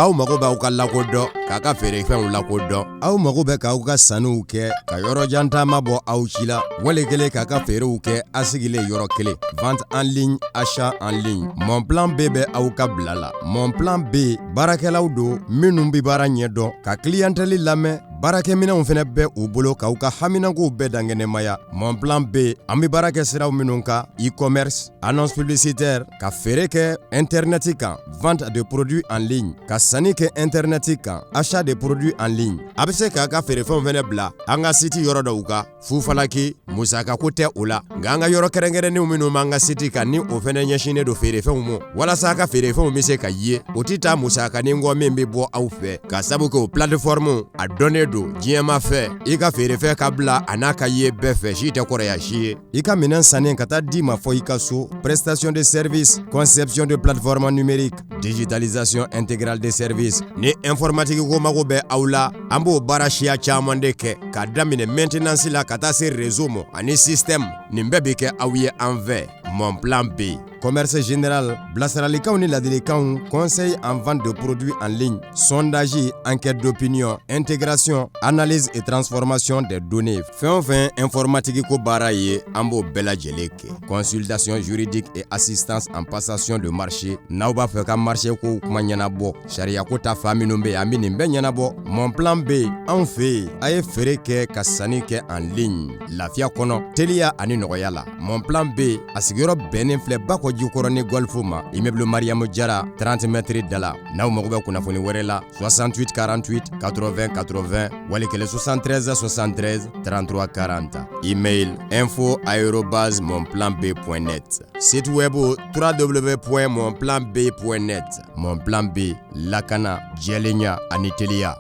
Aw mago b'aw ka lakodɔn, k'a ka feerefɛnw lakodɔn. Aw mago bɛ k'aw ka sanniw kɛ ka yɔrɔjan taama bɔ aw si la, wali kelen k'a ka feerew kɛ a sigilen yɔrɔ kelen. Vente en ligne, achat en ligne. Mon plan B bɛ aw ka bila la. Mon plan B baarakɛlaw don minnu bɛ baara ɲɛdɔn, ka clientèle lamɛn, baarakɛminɛnw fana bɛ u bolo k'aw ka haminankow bɛɛ dankɛnɛmaya. Mon plan B, an bɛ baara kɛ siraw minnu kan, e-commerce, annonce publicitaire, ka feere kɛ internet kan, vente de produits en ligne, ka sanni kɛ internet kan, achat de produits en ligne. A bɛ se k'a ka feerefɛnw fana bila an ka site yɔrɔ dɔw kan fufalaki, musakako tɛ o la. Nka an ka yɔrɔ kɛrɛnkɛrɛnnenw minnu b'an ka site kan, ni o fana ɲɛsinnen don feerefɛnw ma, walasa a ka feerefɛnw bɛ se ka ye, o tɛ taa musakanin kɔ min bɛ bɔ aw fɛ, ka sabu kɛ o plateforme a dɔnnen don diɲɛmaa fɛ. I ka feerefɛn ka bila a n'a ka ye bɛɛ fɛ, si tɛ kɔrɔya si ye. I ka minɛn sannen ka taa d'i ma fɔ i ka so, prestation de service, conception de plateforme numérique, digitalisation intégrale de service. Ni informatique ko mago bɛ aw la, an b'o baara siya caman de kɛ, k'a daminɛ maintenance la ka taa se réseau ma ani système. Nin bɛɛ bɛ kɛ aw ye an fɛ. Mon plan B, commerce général, bilasiralikanw ni ladilikanw, conseil en vente de produits en ligne, sondage, enquête d'opinion, intégration, analyse et transformation des données. Fɛn o fɛn informatique ko baara ye, an b'o bɛɛ lajɛlen kɛ. Consultation juridique et assistance en passation de marché. N'aw b'a fɛ ka marché kow kuma ɲɛnabɔ, sariya ko ta fan minnu bɛ yen, an bɛ nin bɛɛ ɲɛnabɔ. Mon plan B, anw fɛ yen, a ye feere kɛ ka sanni kɛ en ligne, lafiya kɔnɔ, teliya ani nɔgɔya la. Mon plan B, a sigiyɔrɔ bɛnnen filɛ Bakɔ Jikɔrɔni Golf ma, immeuble Mariamu Jara, 30 mètres da la. N'aw mago bɛ kunnafoni wɛrɛ la, 68 48 80 80, wali kelen 73 73 33 40. Email info arobase monplanb.net. Site web www.monplanb.net. Mon plan B, lakana, jɛlenya ani teliya.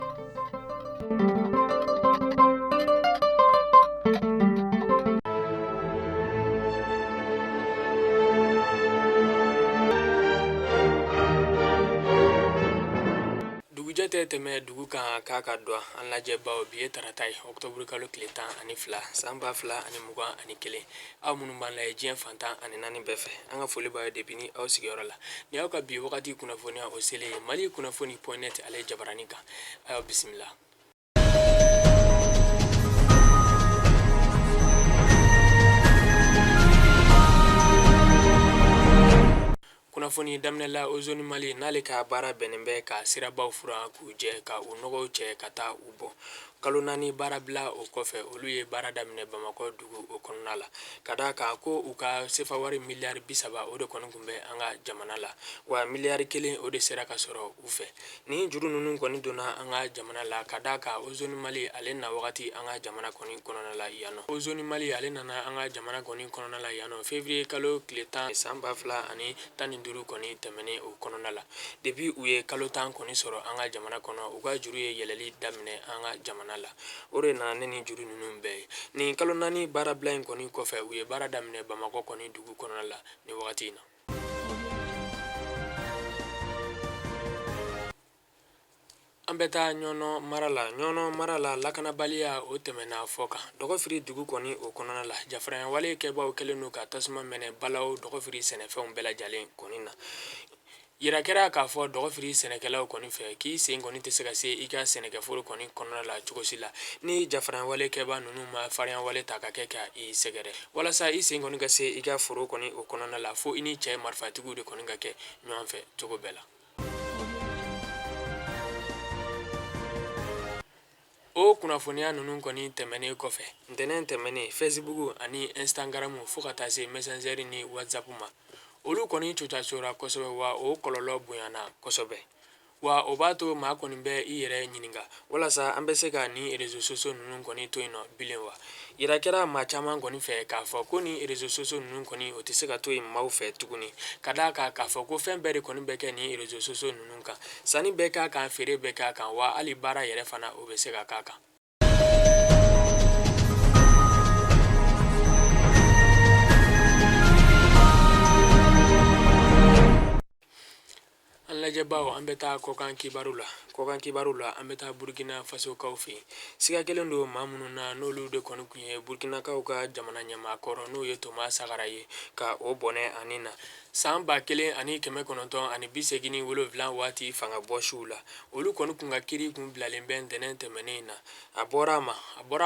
Dugujɛ tɛ tɛmɛ dugu kan k'a ka dɔn. An lajɛbaw, bi ye tarata ye, ɔkutɔburu kalo tile 12 san 2021. Aw minnu b'an lajɛ diɲɛ fan 14 bɛɛ fɛ, an ka foli b'aw ye depuis ni aw sigiyɔrɔ la. Ni aw ka bi wagati kunnafoniya o selen ye Mali kunnafoni point net ale jabaranin kan, aw bisimila. Kunnafoni daminɛ la, Ozone Mali n'ale ka baara bɛnnen bɛ ka sirabaw furan k'u jɛ, ka u nɔgɔw cɛ ka taa u bɔn. Kalo 4 baarabila o kɔfɛ, olu ye baara daminɛ Bamakɔ dugu o kɔnɔna la, ka d'a kan ko u ka sefa wari miliyari 30 o de kɔni tun bɛ an ka jamana la, wa miliyari 1 o de sera ka sɔrɔ u fɛ. Nin juru ninnu kɔni donna an ka jamana la, ka d'a kan Ozone Mali ale na wagati an ka jamana kɔni kɔnɔna la yan nɔ. Ozone Mali ale nana an ka jamana kɔni kɔnɔna la yan nɔ février kalo tile 10 san 2015 kɔni tɛmɛnen o kɔnɔna la. Depuis u ye kalo 10 kɔni sɔrɔ an ka jamana kɔnɔ, u ka juru ye yɛlɛli daminɛ an ka jamana la. O de nana ne ni juru ninnu bɛɛ ye. Nin kalo 4 baarabila in kɔni kɔfɛ, u ye baara daminɛ Bamakɔ kɔni dugu kɔnɔna la nin wagati in na. An bɛ taa Ɲɔnɔ mara la. Ɲɔnɔ mara la, lakanabaliya o tɛmɛna fɔ kan Dɔgɔfiri dugu kɔni o kɔnɔna la. Jafaranyawale kɛbaaw kɛlen don ka tasuma mɛnɛ balaw Dɔgɔfiri sɛnɛfɛnw bɛɛ lajɛlen kɔni na. Yira kɛra k'a fɔ Dɔgɔfiri sɛnɛkɛlaw kɔni fɛ k'i sen kɔni tɛ se ka se i ka sɛnɛkɛforo kɔni kɔnɔna la cogo si la ni jafaranyawale kɛbaa ninnu ma farinyawale ta ka kɛ ka i sɛgɛrɛ. Walasa i sen kɔni ka se i ka foro kɔni o kɔnɔna la, fo i ni cɛ marifatigiw de kɔni ka kɛ ɲɔgɔn fɛ cogo bɛɛ la. O kunnafoniya ninnu kɔni tɛmɛnen kɔfɛ, ntɛnɛn tɛmɛnen, Facebook ani Instagram fo ka taa se Messenger ni WhatsApp ma, olu kɔni cocacora kosɛbɛ, wa o kɔlɔlɔ bonyana kosɛbɛ. Wa o b'a to maa kɔni bɛ i yɛrɛ ɲininka walasa an bɛ se ka nin réseaux sociaux ninnu kɔni to yen nɔ bilen wa? Yira kɛra maa caman kɔni fɛ k'a fɔ ko nin réseaux sociaux ninnu kɔni o tɛ se ka to yen maaw fɛ tuguni, ka d'a kan k'a fɔ ko fɛn bɛɛ de kɔni bɛ kɛ nin réseaux sociaux ninnu kan, sanni bɛ k'a kan, feere bɛ k'a kan, wa hali baara yɛrɛ fana o bɛ se ka k'a kan. An lajɛbaaw, an bɛ taa kɔkan kibaru la. Kɔkan kibaru la, an bɛ taa Burkina Fasokaw fɛ yen. Siga kɛlen don maa minnu na, n'olu de kɔni tun ye Burkinakaw ka jamana ɲɛmaa kɔrɔ, n'o ye Thomas Sankara ye, ka o bɔnɛ a ni na. San 1987 waati fanga bɔsiw la, olu kɔni kun ka kiri kun bilalen bɛ ntɛnɛn tɛmɛnen in na. A bɔra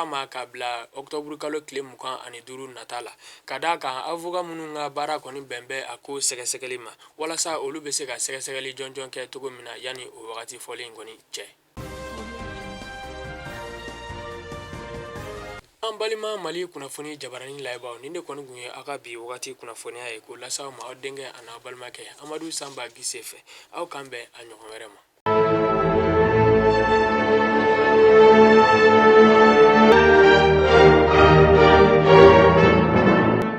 a ma k'a bila ɔkutɔburu kalo tile 25 nata la, ka d'a kan avoka minnu ka baara kɔni bɛn bɛ a ko sɛgɛsɛgɛli ma, walasa olu bɛ se ka sɛgɛsɛgɛli jɔnjɔn kɛ cogo min na yanni o wagati fɔlen kɔni cɛ. An balima Mali kunnafoni jabarani layɛbaaw, nin de kɔni kun ye aw ka bi wagati kunnafoniya ye k'o lase aw ma aw denkɛ an'aw balimakɛ Amadu Sanba Gise fɛ. Aw k'an bɛn a ɲɔgɔn wɛrɛ ma.